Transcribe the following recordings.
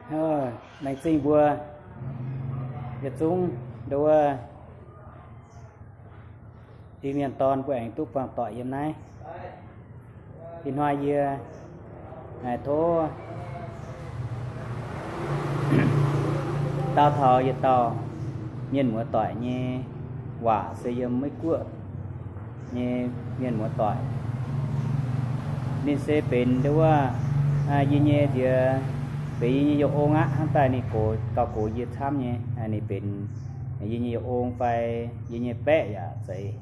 Laengz zingh mbuo yietc zungv nduov wuov Iu-Mienh dorn mbuo aengx duqv buangh doic yiem naaiv. Ih hnoi yie tov dau taux yietc dauh mienh muoz doic nyei waac se yiem Meiv Guoqv nyei mienh muoz doic. Ninh se benx nduov wuov yie nyei nziex, benx yie nyei youz ong aqv. Hnangv daaih ninh gox gauh gox yie camv nyei. Ninh benx yie nyei youz ong fai yie nyei baeqv yaac zeiz.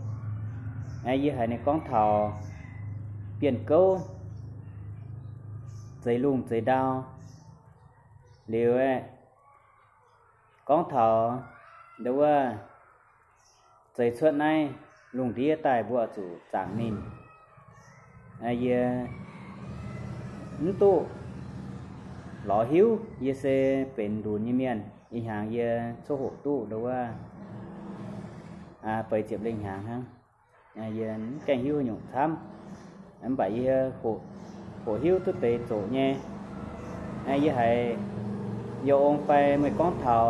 Yie haiz ninh gorngv taux bienh gouv zeix lungh zeix ndau liuz, gorngv taux nduov wuov zeix cuotv naaiv lungh ndiev daaih mbuo zuqc zaangc ninh. Yie mv duqv lorz hiuv. Yie se benx lunx nyei mienh. Ih hnyangx yie coqv hoqc duqv nduov wuov feix ziepc lengh hnyangx hnangv. Yie mv gaengh hiuv haaix nyungc camv, mv baac yie hoqc hiuv duqv deix zoqc nyei. Yie haiz youz ong fai meih gorngv taux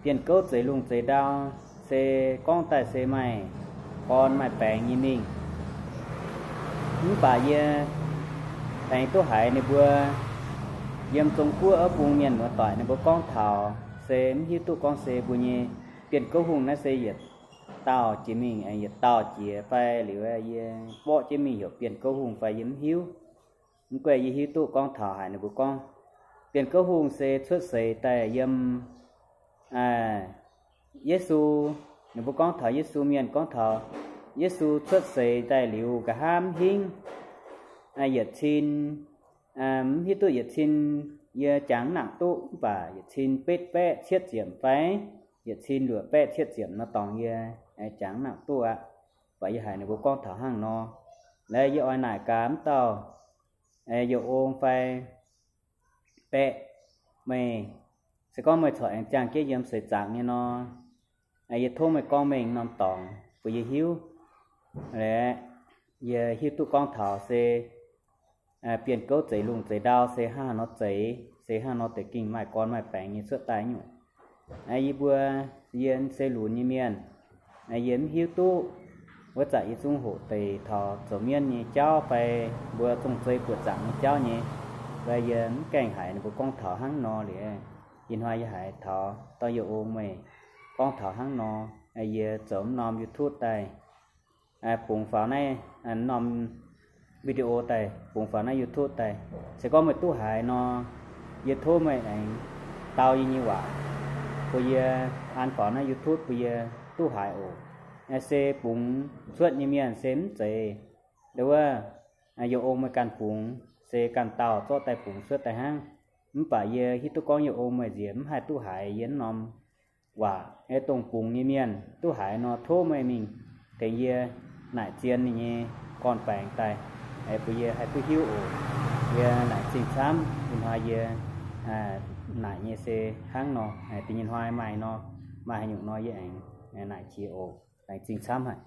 bienh gouv zeix lungh zeix ndau se gorngv daaih se maaih gorn maaih baengx nyei mingh. Mv baac yie aengx duqv haiz ninh mbuo yiem Zong-Guoqv wuov bung mienh muoz-doic ninh mbuo gorngv taux se mv hiuv duqv gorngv se mbuo nyei bienh gouv hungh naaiv se yietc dauh jiex mingh, yietc dauh jiex fai liuz yie mborqv jienv mingh heuc bienh gouv hungh fai yie mv hiuv. Mv gunv yie hiuv duqv gorngv taux haic ninh mbuo gorngv bienh gouv hungh se cuotv seix daaih yiem Yesu. Ninh mbuo gorngv taux Yesu mienh gorngv taux Yesu cuotv seix daaih liuz nqa'haav mv hingv yietc cin, mv hiuv duqv yietc cin, yie jangx mv nangc duqv, mv baac yietc cin betv baeqv cietv ziepc fai yietc cin luoqc baeqv cietv ziepc nor dorngx yie jangx mv nangc duqv aqv. Mv baac yie haiz ninh mbuo gorngv taux hnangv nor, laaix yie oix naaic gaax mv dauh youz ong fai baeqv, meih se gorngv meih corc aengx jangx jienv yiem seix zaangc nyei nor, yie tov meih gorngv mengh norm dorngx bun yie hiuv. Laaix yie hiuv duqv gorngv taux se bienh gouv zeix lungh zeix ndau se hnangv haaix nor zeix, se hnangv haaix nor deix ging maaih gorn maaih baengx nyei cuotv daaih nyungc. Yie mbuo, yie se lunx nyei mienh, yie mv hiuv duqv. Wuov zanc yie zungv hoqc deix taux zoux mienv nyei jauv fai mbuo zong-zei buoqc zaangc nyei jauv nyei, fai yie mv gaengh haiz ninh mbuo gorngv taux hnangv nor liuz, ih hnoi yie haiz taux dorh youz ong meih gorngv taux hnangv nor, yie zoux mv norm YouTube daaih bungx faaux naaiv norm video daaih, bungx faaux naaiv YouTube daaih. Se gorngv meih duqv haiz nor, yie tov meih aengx dau yie nyei waac bun yie an faaux naaiv YouTube bun yie duqv haiz oc. Se bungx cuotv nyei mienh se mv zeiz nduov wuov youz ong meih ganh bungx, se ganh dauh zorqv daaih bungx cuotv daaih hnangv. Mv baac yie hiuv duqv gorngv youz ong meih nziex mv haih duqv haiz yie norm waac, dongh bungx nyei mienh duqv haiz nor tov meih mingh tengx yie naaic zien ninh nyei gorn-baengx daaih, bun yie haih duqv hiuv oc. Yie laengz zingh camv. Ih hnoi yie naaic nyei se hnangv nor, da'nyeic hnoi maaih nor, maaih haaix nyungc nor yie aengx naaic jiex oc. Laengz zingh camv haic.